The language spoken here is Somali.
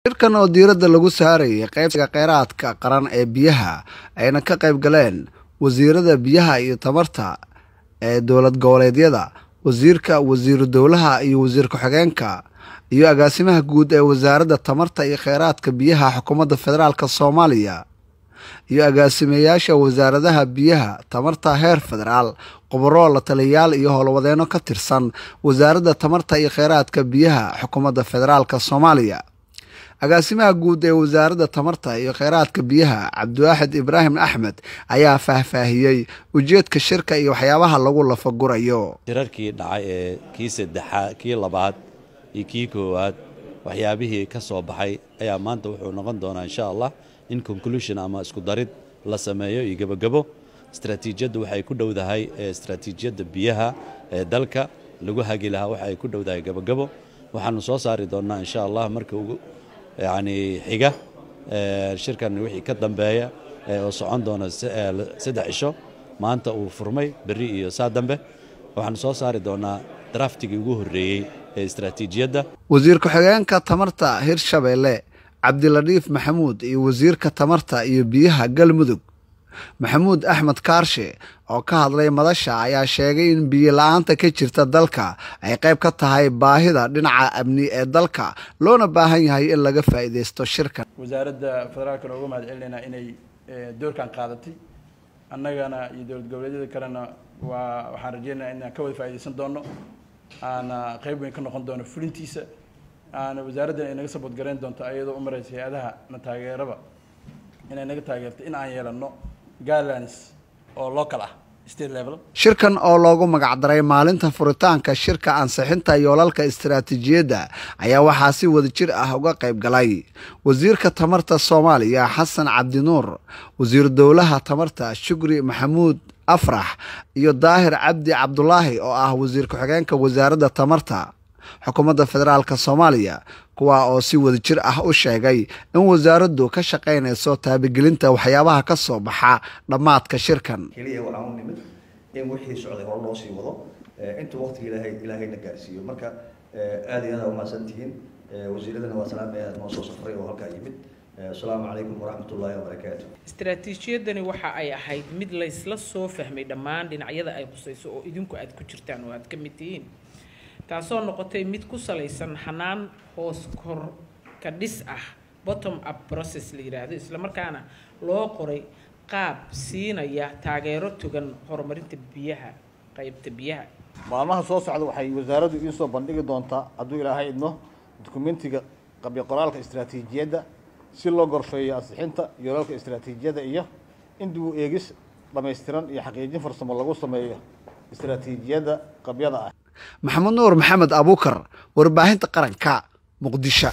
Shirkan oo diiradda lagu saarayay qaybsiga kheyraadka qaran ee biyaha, ayna ka qayb galeen wasiirada biyaha iyo tamarta ee dowlad goboleedyada, wasiirka, wasiiru dowlaha iyo wasiir ku-xigeenka, iyo agaasimaha guud ee Wasaaradda Tamarta iyo Kheyraadka Biyaha Xukuumadda Federaalka Soomaaliya, iyo agaasimeyaasha wasaaradaha biyaha tamarta heer federaal, khubaro, la taliyayaal iyo howlwadeenno ka tirsan Wasaaradda Tamarta iyo Kheyraadka Biyaha Xukuumadda Federaalka Soomaaliya. Agaasimaha guud ee Wasaaradda Tamarta iyo Kheyraadka Biyaha, Cabdiwaaxid Ibraahim Axmed, ayaa faahfaahiyey ujeedka shirka iyo waxyaabaha lagu lafagurayo. Shirarkii dhacay ee kii saddexaad, kii labaad iyo kii koowaad, waxyaabihii ka soo baxay ayaa maanta wuxuu noqon doonaa, insha Allah, in conclusion ama isku darid la sameeyo iyo gebogebo. Istaraatiijiyaddu waxay ku dhowdahay, istaraatiijiyadda biyaha ee dalka lagu hagi lahaa waxay ku dhowdahay gebogebo. Waxaanu soo saari doonnaa, insha Allah, marka ugu yacni xiga shirkan wixii ka dambeeya oo socon doona 3 cisho, maanta uu furmay, berri iyo saa dambe, waxaanu soo saari doonaa draftigii ugu horreeyey ee istaraatiijiyadda. Wasiir ku-xigeenka tamarta Hirshabeelle, Cabdiladiif Maxamuud, iyo wasiirka tamarta iyo biyaha Galmudug, Maxamuud Axmed Kaarshe, oo ka hadlay madasha ayaa sheegay in biyo la-aanta ka jirta dalka ay qayb ka tahay baahida dhinaca amni ee dalka, loona baahan yahay in laga faa'iidaysto shirkan. Wasaaradda federaalkana uga mahad celinaynaa inay doorkan qaadatay, annagana iyo dowlad goboleedyada kalena waa waxaan rajeynayaa inaan ka wada faa'iidaysan doono, aana qayb weyn ka noqon doono fulintiisa, aana wasaaraddan ay naga support garayn doonto, ayadoo u maraysa hay-adaha na taageeraba, inay naga taageerto in aan yeelano guidelines oo local ah, state level. Shirkan oo loogu magacdaray maalinta furitaanka shirka ansixinta yoolalka istaraatiijiyadda ayaa waxaa si wadajir ah uga qayb galay wasiirka tamarta Soomaaliya, Xasan Cabdinuur, wasiiru dowlaha tamarta, Shukri Maxamuud Afrax, iyo Daahir Cabdi Cabdulaahi oo ah wasiir ku-xigeenka Wasaaradda Tamarta Xukuumadda Federaalka Soomaaliya, kuwa oo si wadajir ah u sheegay in wasaaraddu ka shaqaynayso taabagelinta waxyaabaha ka soo baxa dhammaadka shirkan. Keliya waxaan u nimid in wixii socday hore loo sii wado intuu waqtiga Ilaahayna gaarsiiyo. Marka aad iyo aad aa umahadsan tihiin. Wasiiradana waa salaamaya noo soo safray oo halkaa yimid. Asalaamu calaykum waraxmat ullaahi wabarakaatu. Istaraatiijiyadani waxa ay ahayd mid laysla soo fahmay dhammaan dhinacyada ay khusayso, oo idinku aad ku jirtaan oo aad ka mid tihiin, taasoo noqotay mid ku salaysan hanaan hoos kor ka dhis ah, bottom up process la yidhaahdo, islamarkaana loo qoray qaab siinaya taageero togan horumarinta biyaha, qaybta biyaha. Maalmaha soo socda waxay wasaaraddu iisoo bandhigi doontaa, hadduu Ilaahay idmo, dukumentiga qabyo qoraalka istaraatiijiyadda si loo gorfeeyo ansixinta yoolalka istaraatiijiyadda iyo in dib u eegis dhammaystiran iyo xaqiijin farsamo lagu sameeyo istaraatiijiyadda qabyada ah. Maxamed Nuur Maxamed Abuukar, Warbaahinta Qaranka, Muqdisho.